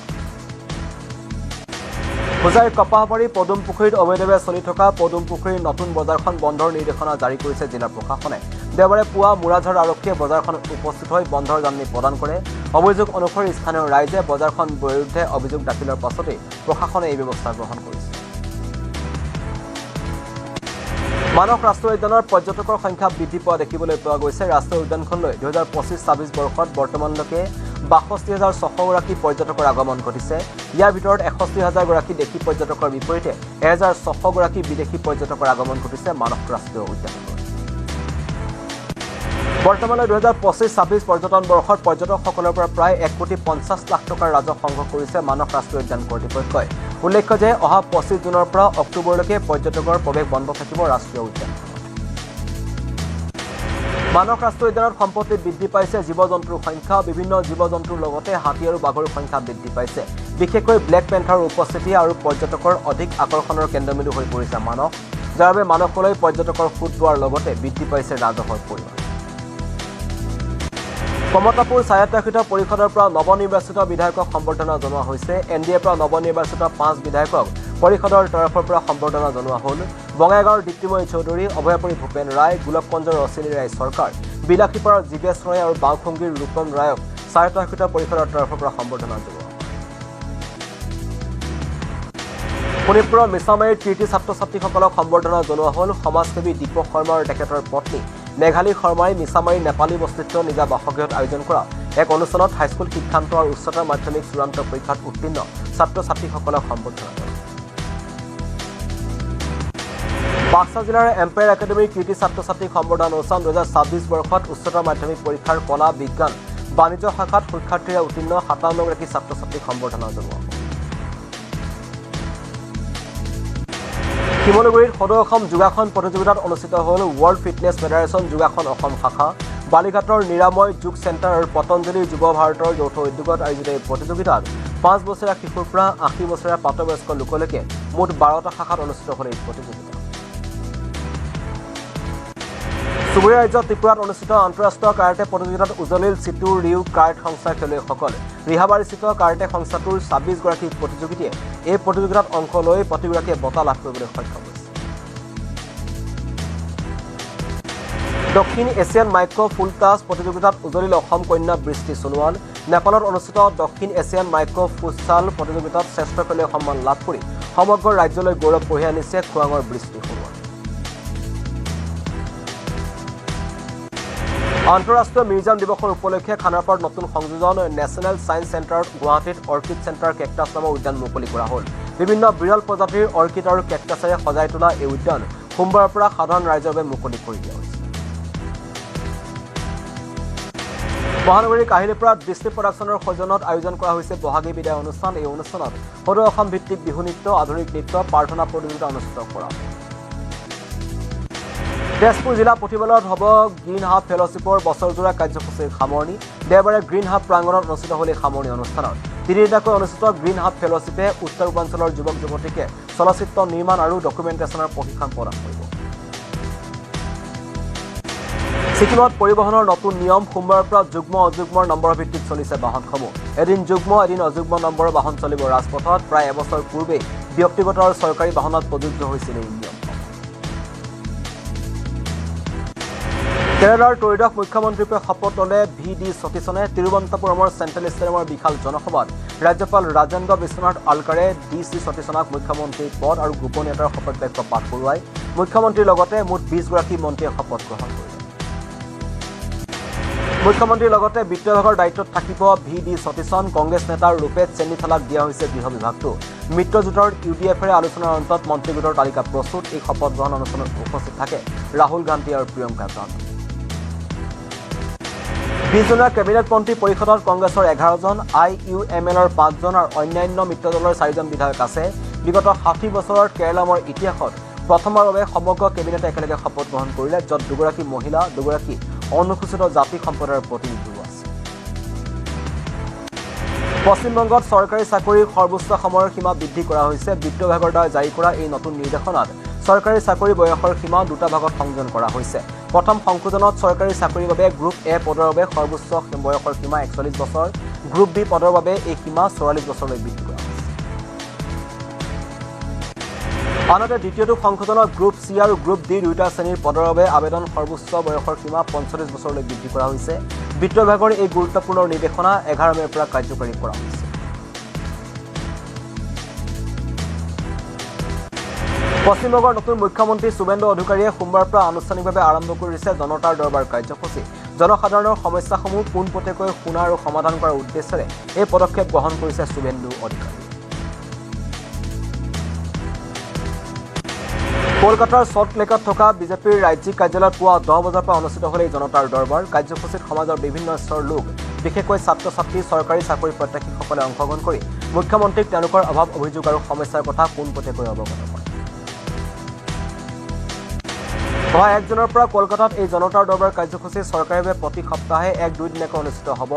[SPEAKER 1] হোজাইৰ কপাহবাৰী পদুম পুখুৰীত অবৈধভাৱে চলি থকা পদুম পুখুৰীৰ নতুন বজাৰখন বন্ধৰ নিৰ্দেশনা জাৰি কৰিছে জিলা প্ৰশাসনে। দেওবাৰে পুৱা মোৰাঝাৰ আৰক্ষীয়ে বজাৰখনত উপস্থিত হৈ বন্ধৰ জাননী প্ৰদান কৰে। অভিযোগ অনুসৰি স্থানীয় ৰাইজে বজাৰখন বিৰুদ্ধে অভিযোগ দাখিলৰ পাছতেই প্ৰশাসনে এই ব্যৱস্থা গ্ৰহণ কৰিছে। মানস ৰাষ্ট্ৰীয় উদ্যানৰ পৰ্যটকৰ সংখ্যা বৃদ্ধি পোৱা দেখিবলৈ পোৱা গৈছে। ৰাষ্ট্ৰীয় উদ্যানখনলৈ 2025-26 বৰ্ষত বৰ্তমানলৈকে ৬২,৬০০ গৰাকী পৰ্যটকৰ আগমন ঘটিছে। ইয়াৰ ভিতৰত ৬১,০০০ গৰাকী দেশী পৰ্যটকৰ বিপৰীতে ১,৬০০ গৰাকী বিদেশী পৰ্যটকৰ আগমন ঘটিছে মানস ৰাষ্ট্ৰীয় উদ্যানলৈ। বৰ্তমানলৈ 2025-26 পৰ্যটন বৰ্ষত পৰ্যটকসকলৰ পৰা প্ৰায় ১ কোটি ৫০ লাখ টকাৰ ৰাজহ সংগ্ৰহ কৰিছে মানস ৰাষ্ট্ৰীয় উদ্যান কৰ্তৃপক্ষই। উল্লেখ্য যে অহা ২৫ জুনৰ পৰা অক্টোবৰলৈকে পৰ্যটকৰ প্ৰৱেশ বন্ধ থাকিব ৰাষ্ট্ৰীয় উদ্যানখনত। মানস ৰাষ্ট্ৰীয় উদ্যানত সম্প্ৰতি বৃদ্ধি পাইছে জীৱ জন্তুৰ সংখ্যা। বিভিন্ন জীৱ জন্তুৰ লগতে হাতী আৰু বাঘৰ সংখ্যা বৃদ্ধি পাইছে। বিশেষকৈ ব্লেক পেন্থাৰৰ উপস্থিতি আৰু পৰ্যটকৰ অধিক আকৰ্ষণৰ কেন্দ্ৰবিন্দু হৈ পৰিছে মানস, যাৰ বাবে মানসলৈ পৰ্যটকৰ সোঁত বোৱাৰ লগতে বৃদ্ধি পাইছে ৰাজহৰ পৰিমাণ। কমতাপুৰ স্বায়ত্তশাসিত পৰিষদৰ পৰা নৱনিৰ্বাচিত বিধায়কক সম্বৰ্ধনা জনোৱা হৈছে। NDAৰ পৰা নৱনিৰ্বাচিত ৫ বিধায়কক পৰিষদৰ তৰফৰ পৰা সম্বৰ্ধনা জনোৱা হ'ল। বঙাইগাঁৱৰ দীপ্তিময়ী চৌধুৰী, অভয়াপুৰী ভূপেন ৰায়, গোলকগঞ্জৰ অশ্বিনী ৰায় চৰকাৰ, বিলাসীপাৰাৰ জীৱেশ ৰয় আৰু বাওখুংগীৰ ৰূপম ৰায়ক স্বায়ত্তশাসিত পৰিষদৰ তৰফৰ পৰা সম্বৰ্ধনা জনোৱা। শোণিতপুৰৰ মিছামাৰীৰ কীৰ্তি ছাত্ৰ ছাত্ৰীসকলক সম্বৰ্ধনা জনোৱা হ'ল। সমাজসেৱী দীপক শৰ্মা আৰু তেখেতৰ পত্নী মেঘালী শৰ্মাই মিছামাৰী নেপালী বস্তিস্থ নিজা বাসগৃহত আয়োজন কৰা এক অনুষ্ঠানত হাইস্কুল শিক্ষান্ত আৰু উচ্চতৰ মাধ্যমিক চূড়ান্ত পৰীক্ষাত উত্তীৰ্ণ ছাত্ৰ ছাত্ৰীসকলক সম্বৰ্ধনা জনায়। বাক্সা জিলাৰ এম্পায়াৰ একাডেমীৰ কৃতি ছাত্ৰ ছাত্ৰীক সম্বৰ্ধনা অনুষ্ঠান 2026 বৰ্ষত উচ্চতৰ মাধ্যমিক পৰীক্ষাৰ কলা, বিজ্ঞান, বাণিজ্য শাখাত শিক্ষাৰ্থীৰে উত্তীৰ্ণ 57গৰাকী ছাত্ৰ ছাত্ৰীক সম্বৰ্ধনা জনোৱা হ'ব। শিমলুগুৰিত সদৌ অসম যোগাসন প্ৰতিযোগিতাত অনুষ্ঠিত হ'ল ৱৰ্ল্ড ফিটনেছ ফেডাৰেশ্যন যোগাসন অসম শাখা। বালিঘাটৰ নিৰাময় যোগ চেণ্টাৰ আৰু পতঞ্জলি যুৱ ভাৰতৰ যৌথ উদ্যোগত আয়োজিত এই প্ৰতিযোগিতাত 5 বছৰীয়া শিশুৰ পৰা 80 বছৰীয়া প্ৰাপ্তবয়স্ক লোকলৈকে মুঠ 12টা শাখাত অনুষ্ঠিত হ'ল এই প্ৰতিযোগিতা। চুবুৰীয়া ৰাজ্য ত্ৰিপুৰাত অনুষ্ঠিত আন্তঃৰাষ্ট্ৰীয় কাৰাটে প্ৰতিযোগিতাত উজলিল চিটু ৰিউ কাৰাটে সংস্থাৰ খেলুৱৈসকল। ৰিহাবাৰীস্থিত কাৰাটে সংস্থাটোৰ 26গৰাকী প্ৰতিযোগীয়ে এই প্ৰতিযোগিতাত অংশ লৈ প্ৰতিগৰাকীয়ে বঁটা লাভ কৰিবলৈ সক্ষম হৈছে। দক্ষিণ এছিয়ান মাইক্ৰ' ফুলটাছ প্ৰতিযোগিতাত উজলিল অসম কন্যা বৃষ্টি সোণোৱাল। নেপালত অনুষ্ঠিত দক্ষিণ এছিয়ান মাইক্ৰ' ফুটছাল প্ৰতিযোগিতাত শ্ৰেষ্ঠ খেলুৱৈ সন্মান লাভ কৰি সমগ্ৰ ৰাজ্যলৈ গৌৰৱ কঢ়িয়াই আনিছে খোৱাঙৰ বৃষ্টি সোণোৱাল। আন্তঃৰাষ্ট্ৰীয় মিউজিয়াম দিৱসৰ উপলক্ষে খানাপাৰাত নতুন সংযোজন নেশ্যনেল ছায়েন্স চেণ্টাৰত গুৱাহাটীত অৰ্কিড চেণ্টাৰ কেকটাছ নামৰ উদ্যান মুকলি কৰা হ'ল। বিভিন্ন বিৰল প্ৰজাতিৰ অৰ্কিড আৰু কেকটাছেৰে সজাই তোলা এই উদ্যান সোমবাৰৰ পৰা সাধাৰণ ৰাইজৰ বাবে মুকলি কৰি দিয়া হৈছে। মহানগৰীৰ কাহিলীপাৰাত দৃষ্টি প্ৰডাকশ্যনৰ সৌজন্যত আয়োজন কৰা হৈছে বহাগী বিদায় অনুষ্ঠান। এই অনুষ্ঠানত সদৌ অসম ভিত্তিক বিহু নৃত্য, আধুনিক নৃত্য, প্ৰাৰ্থনা প্ৰতিযোগিতা অনুষ্ঠিত কৰা হ'ব। তেজপুৰ জিলা পুথিভঁৰালত হ'ব গ্ৰীণ হাব ফেল'শ্বিপৰ বছৰজোৰা কাৰ্যসূচীৰ সামৰণি। দেওবাৰে গ্ৰীণ হাব প্ৰাংগণত অনুষ্ঠিত হ'ল এই সামৰণি অনুষ্ঠানত। তিনিদিনীয়াকৈ অনুষ্ঠিত গ্ৰীণ হাব ফেল'শ্বিপে উত্তৰ পূৰ্বাঞ্চলৰ যুৱক যুৱতীকে চলচ্চিত্ৰ নিৰ্মাণ আৰু ডকুমেণ্টেশ্যনৰ প্ৰশিক্ষণ প্ৰদান কৰিব। ছিকিমত পৰিবহণৰ নতুন নিয়ম। সোমবাৰৰ পৰা যুগ্ম অযুগ্মৰ নম্বৰৰ ভিত্তিত চলিছে বাহনসমূহ। এদিন যুগ্ম, এদিন অযুগ্ম নম্বৰৰ বাহন চলিব ৰাজপথত। প্ৰায় এবছৰ পূৰ্বেই ব্যক্তিগত আৰু চৰকাৰী বাহনত প্ৰযোজ্য হৈছিল এই নিয়ম। কেৰালাৰ ত্ৰয়োদশ মুখ্যমন্ত্ৰীৰূপে শপত ল'লে ভি ডি সতীশনে। তিৰুৱনন্তপুৰমৰ চেণ্ট্ৰেল ষ্টেডিয়ামৰ বিশাল জনসভাত ৰাজ্যপাল ৰাজেন্দ্ৰ বিশ্বনাথ আলকাৰে ডি চি সতীশনক মুখ্যমন্ত্ৰীৰ পদ আৰু গোপনীয়তাৰ শপত বাক্য পাঠ কৰোৱায়। মুখ্যমন্ত্ৰীৰ লগতে মুঠ 20গৰাকী মন্ত্ৰীয়ে শপত গ্ৰহণ কৰিলে। মুখ্যমন্ত্ৰীৰ লগতে বিত্ত বিভাগৰ দায়িত্বত থাকিব ভি ডি সতীশন। কংগ্ৰেছ নেতা ৰূপেশ চেন্নিথালাক দিয়া হৈছে গৃহ বিভাগটো। মিত্ৰজোঁটৰ ইউ ডি এফেৰে আলোচনাৰ অন্তত মন্ত্ৰীগোটৰ তালিকা প্ৰস্তুত। এই শপত গ্ৰহণ অনুষ্ঠানত উপস্থিত থাকে ৰাহুল গান্ধী আৰু প্ৰিয়ংকা গান্ধী। 20জনীয়া কেবিনেট মন্ত্ৰী পৰিষদত কংগ্ৰেছৰ 11জন, I U M এলৰ 5জন আৰু অন্যান্য মিত্ৰদলৰ 4জন বিধায়ক আছে। বিগত 60 বছৰৰ কেৰালামৰ ইতিহাসত প্ৰথমবাৰৰ বাবে সমগ্ৰ কেবিনেটে একেলগে শপত গ্ৰহণ কৰিলে, য'ত 2গৰাকী মহিলা, 2গৰাকী অনুসূচিত জাতি সম্প্ৰদায়ৰ প্ৰতিনিধিও আছে। পশ্চিমবংগত চৰকাৰী চাকৰিৰ সৰ্বোচ্চ সময়ৰ সীমা বৃদ্ধি কৰা হৈছে। বিত্ত বিভাগৰ দ্বাৰা জাৰি কৰা এই নতুন নিৰ্দেশনাত চৰকাৰী চাকৰি বয়সৰ সীমা দুটা ভাগত সংযোজন কৰা হৈছে। প্ৰথম সংশোধনত চৰকাৰী চাকৰিৰ বাবে গ্ৰুপ এ পদৰ বাবে সৰ্বোচ্চ বয়সৰ সীমা 41 বছৰ, গ্ৰুপ বি পদৰ বাবে এই সীমা 44 বছৰলৈ বৃদ্ধি কৰা হৈছে। আনহাতে দ্বিতীয়টো সংশোধনত গ্ৰুপ চি আৰু গ্ৰুপ ডি দুয়োটা শ্ৰেণীৰ পদৰ বাবে আবেদন সৰ্বোচ্চ বয়সৰ সীমা 45 বছৰলৈ বৃদ্ধি কৰা হৈছে। বিত্ত বিভাগৰ এই গুৰুত্বপূৰ্ণ নিৰ্দেশনা 11 মে'ৰ পৰা কাৰ্যকৰী কৰা হৈছে। পশ্চিমবংগৰ নতুন মুখ্যমন্ত্ৰী শুভেন্দু অধিকাৰীয়ে সোমবাৰৰ পৰা আনুষ্ঠানিকভাৱে আৰম্ভ কৰিছে জনতাৰ দৰবাৰ কাৰ্যসূচী। জনসাধাৰণৰ সমস্যাসমূহ পোনপটীয়াকৈ শুনা আৰু সমাধান কৰাৰ উদ্দেশ্যেৰে এই পদক্ষেপ গ্ৰহণ কৰিছে শুভেন্দু অধিকাৰীয়ে। কলকাতাৰ চল্ট লেকত থকা বিজেপিৰ ৰাজ্যিক কাৰ্যালয়ত পুৱা 10 বজাৰ পৰা অনুষ্ঠিত হ'ল এই জনতাৰ দৰবাৰ কাৰ্যসূচীত সমাজৰ বিভিন্ন স্তৰৰ লোক, বিশেষকৈ ছাত্ৰ ছাত্ৰী, চৰকাৰী চাকৰি প্ৰত্যাশীসকলে অংশগ্ৰহণ কৰি মুখ্যমন্ত্ৰীক তেওঁলোকৰ অভাৱ অভিযোগ আৰু সমস্যাৰ কথা পোনপটীয়াকৈ অৱগত কৰে। অহা 1 জুনৰ পৰা কলকাতাত এই জনতাৰ দৰবাৰ কাৰ্যসূচী চৰকাৰীভাৱে প্ৰতি সপ্তাহে 1-2 দিনীয়াকৈ অনুষ্ঠিত হ'ব,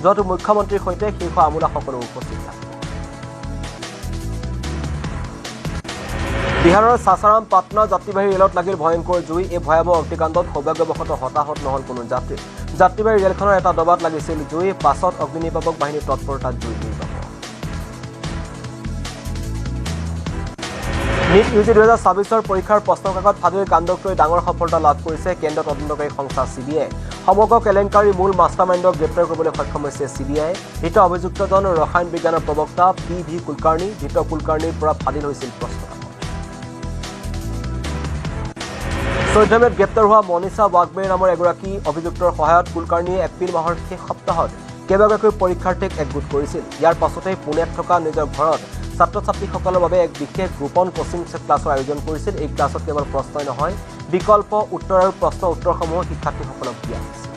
[SPEAKER 1] য'ত মুখ্যমন্ত্ৰীৰ সৈতে শীৰ্ষ আমোলাসকলো উপস্থিত থাকিব। বিহাৰৰ সাছাৰাম পাটনা যাত্ৰীবাহী ৰেলত লাগিল ভয়ংকৰ জুই। এই ভয়াৱহ অগ্নিকাণ্ডত সৌভাগ্যবশতঃ হতাহত নহ'ল কোনো যাত্ৰী। যাত্ৰীবাহী ৰেলখনৰ এটা ডবাত লাগিছিল জুই। পাছত অগ্নিনিৰ্বাপক বাহিনীৰ তৎপৰতাত জুই নিৰ্বাপক। নিট ইউ জি 2026ৰ পৰীক্ষাৰ প্ৰশ্নকাকত ফাদিল কাণ্ডক লৈ ডাঙৰ সফলতা লাভ কৰিছে কেন্দ্ৰীয় তদন্তকাৰী সংস্থা চি বি আই। সমগ্ৰ কেলেংকাৰীৰ মূল মাষ্টাৰমাইণ্ডক গ্ৰেপ্তাৰ কৰিবলৈ সক্ষম হৈছে চি বি আই। ধৃত অভিযুক্তজন ৰসায়ন বিজ্ঞানৰ প্ৰবক্তা পি ভি কুলকাৰ্ণী। ধৃত কুলকাৰ্ণীৰ পৰা ফাদিল হৈছিল প্ৰশ্নকাকত। 14 মে'ত গ্ৰেপ্তাৰ হোৱা মনীষা ৱাগমেৰ নামৰ এগৰাকী অভিযুক্তৰ সহায়ত কুলকাৰ্ণীয়ে এপ্ৰিল মাহৰ শেষ সপ্তাহত কেইবাগৰাকীও পৰীক্ষাৰ্থীক একগোট কৰিছিল। ইয়াৰ পাছতেই পুনেত থকা নিজৰ ঘৰত ছাত্ৰ ছাত্ৰীসকলৰ বাবে এক বিশেষ গোপন কোচিং ক্লাছৰ আয়োজন কৰিছিল। এই ক্লাছত কেৱল প্ৰশ্নই নহয়, বিকল্প উত্তৰ আৰু প্ৰশ্ন উত্তৰসমূহ শিক্ষাৰ্থীসকলক দিয়া হৈছিল।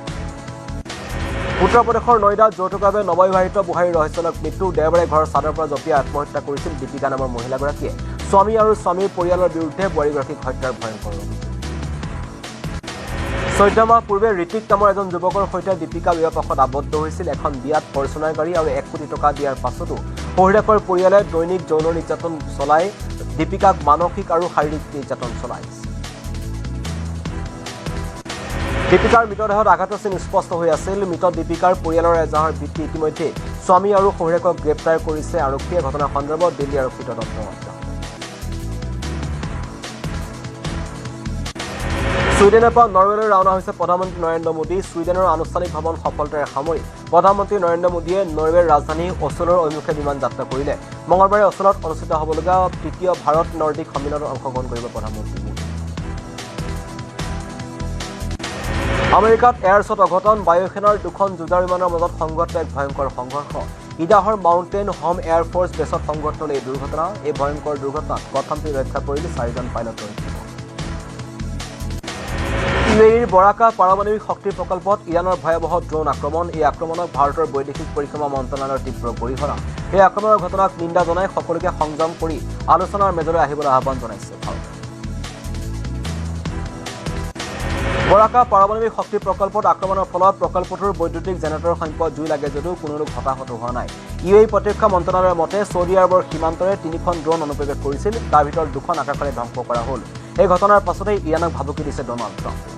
[SPEAKER 1] উত্তৰ প্ৰদেশৰ নয়ডাত যৌতুকৰ বাবে নৱবিবাহিত বোৱাৰীৰ ৰহস্যজনক মৃত্যু। দেওবাৰে ঘৰৰ চাদৰ পৰা জঁপিয়াই আত্মহত্যা কৰিছিল দীপিকা নামৰ মহিলাগৰাকীয়ে। স্বামী আৰু স্বামীৰ পৰিয়ালৰ বিৰুদ্ধে বোৱাৰীগৰাকীক হত্যাৰ ভয়ংকৰ অভিযোগ। 14 মাহ পূৰ্বে ঋতিক নামৰ এজন যুৱকৰ সৈতে দীপিকা বিবাহপাশত আবদ্ধ হৈছিল। এখন বিয়াত ফৰচুনাৰ গাড়ী আৰু 1 কোটি টকা দিয়াৰ পাছতো শহুৰেকৰ পৰিয়ালে দৈনিক যৌন নিৰ্যাতন চলাই দীপিকাক মানসিক আৰু শাৰীৰিক নিৰ্যাতন চলাইছিল। দীপিকাৰ মৃতদেহত আঘাতৰ চিন স্পষ্ট হৈ আছিল। মৃত দীপিকাৰ পৰিয়ালৰ এজাহাৰ ভিত্তি ইতিমধ্যে স্বামী আৰু শহুৰেকক গ্ৰেপ্তাৰ কৰিছে আৰক্ষীয়ে। ঘটনা সন্দৰ্ভত দিল্লী আৰক্ষী তদন্ত অব্যাহত। ছুইডেনৰ পৰা নৰৱেলৈ ৰাওনা হৈছে প্ৰধানমন্ত্ৰী নৰেন্দ্ৰ মোদী। ছুইডেনৰ আনুষ্ঠানিক ভ্ৰমণ সফলতাৰে সামৰি প্ৰধানমন্ত্ৰী নৰেন্দ্ৰ মোদীয়ে নৰৱেৰ ৰাজধানী অছলোৰ অভিমুখে বিমান যাত্ৰা কৰিলে। মঙলবাৰে অছলোত অনুষ্ঠিত হ'বলগীয়া তৃতীয় ভাৰত নৰ্ডিক সন্মিলনত অংশগ্ৰহণ কৰিব প্ৰধানমন্ত্ৰী মোদী। আমেৰিকাত এয়াৰ শ্ব'ত অঘটন। বায়ুসেনাৰ দুখন যুঁজাৰু বিমানৰ মাজত সংঘটিত এক ভয়ংকৰ সংঘৰ্ষ। ইডাহৰ মাউণ্টেইন হোম এয়াৰফ'ৰ্চ বেছত সংঘটিত হ'ল এই দুৰ্ঘটনা। এই ভয়ংকৰ দুৰ্ঘটনাত কথমপি ৰক্ষা পৰিল 4জন পাইলটৰ জীৱন। ইউএইৰ বৰাকা পাৰমাণৱিক শক্তি প্ৰকল্পত ইৰাণৰ ভয়াৱহ ড্ৰোন আক্ৰমণ। এই আক্ৰমণক ভাৰতৰ বৈদেশিক পৰিক্ৰমা মন্ত্ৰণালয়ৰ তীব্ৰ গৰিহণা। এই আক্ৰমণৰ ঘটনাক নিন্দা জনাই সকলোকে সংযম কৰি আলোচনাৰ মেজলৈ আহিবলৈ আহ্বান জনাইছে ভাৰতে। বৰাকা পাৰমাণৱিক শক্তি প্ৰকল্পত আক্ৰমণৰ ফলত প্ৰকল্পটোৰ বৈদ্যুতিক জেনেৰেটৰ সম্পদ জুই লাগে যদিও কোনো লোক হতাহত হোৱা নাই। ইউএই প্ৰতিৰক্ষা মন্ত্ৰণালয়ৰ মতে ছৌদি আৰৱৰ সীমান্তৰে 3খন ড্ৰোন অনুপ্ৰৱেশ কৰিছিল, তাৰ ভিতৰত 2খন আকাশৰে ধ্বংস কৰা হ'ল। এই ঘটনাৰ পাছতেই ইৰাণক ভাবুকি দিছে ডনাল্ড ট্ৰাম্পে।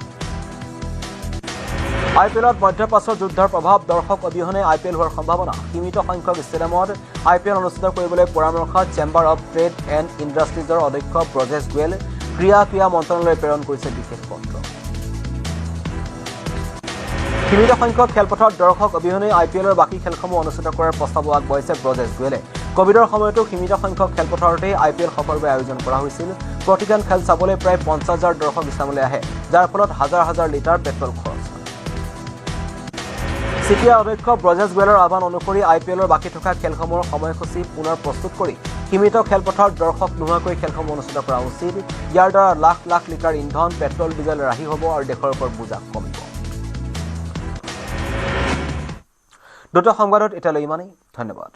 [SPEAKER 1] আই পি এলত মধ্যপ্ৰাচ্যৰ যুদ্ধৰ প্ৰভাৱ। দৰ্শক অবিহনে আই পি এল হোৱাৰ সম্ভাৱনা। সীমিত সংখ্যক ষ্টেডিয়ামত আই পি এল অনুষ্ঠিত কৰিবলৈ পৰামৰ্শ চেম্বাৰ অৱ ট্ৰেড এণ্ড ইণ্ডাষ্ট্ৰিজৰ অধ্যক্ষ ব্ৰজেশ গোৱেল। ক্ৰীড়া মন্ত্ৰণালয়ে প্ৰেৰণ কৰিছে বিশেষ পত্ৰ। সীমিত সংখ্যক খেলপথাৰত দৰ্শক অবিহনে আই পি এলৰ বাকী খেলসমূহ অনুষ্ঠিত কৰাৰ প্ৰস্তাৱো আগবঢ়াইছে ব্ৰজেশ গোৱেলে। কভিডৰ সময়তো সীমিত সংখ্যক খেলপথাৰতেই আই পি এল সফলভাৱে আয়োজন কৰা হৈছিল। প্ৰতিখন খেল চাবলৈ প্ৰায় 50,000 দৰ্শক ষ্টেডিয়ামলৈ আহে, যাৰ ফলত হাজাৰ হাজাৰ লিটাৰ পেট্ৰল খৰচ হয়। চি পি আই অধ্যক্ষ ব্ৰজেশ গোৱেলৰ আহ্বান অনুসৰি আই পি এলৰ বাকী থকা খেলসমূহৰ সময়সূচী পুনৰ প্ৰস্তুত কৰি সীমিত খেলপথাৰত দৰ্শক নোহোৱাকৈ খেলসমূহ অনুষ্ঠিত কৰা উচিত। ইয়াৰ দ্বাৰা লাখ লাখ লিটাৰ ইন্ধন, পেট্ৰল, ডিজেল ৰাহি হ'ব আৰু দেশৰ ওপৰত বোজা কমিব। দুটা সংবাদত এতিয়ালৈ ইমানেই। ধন্যবাদ।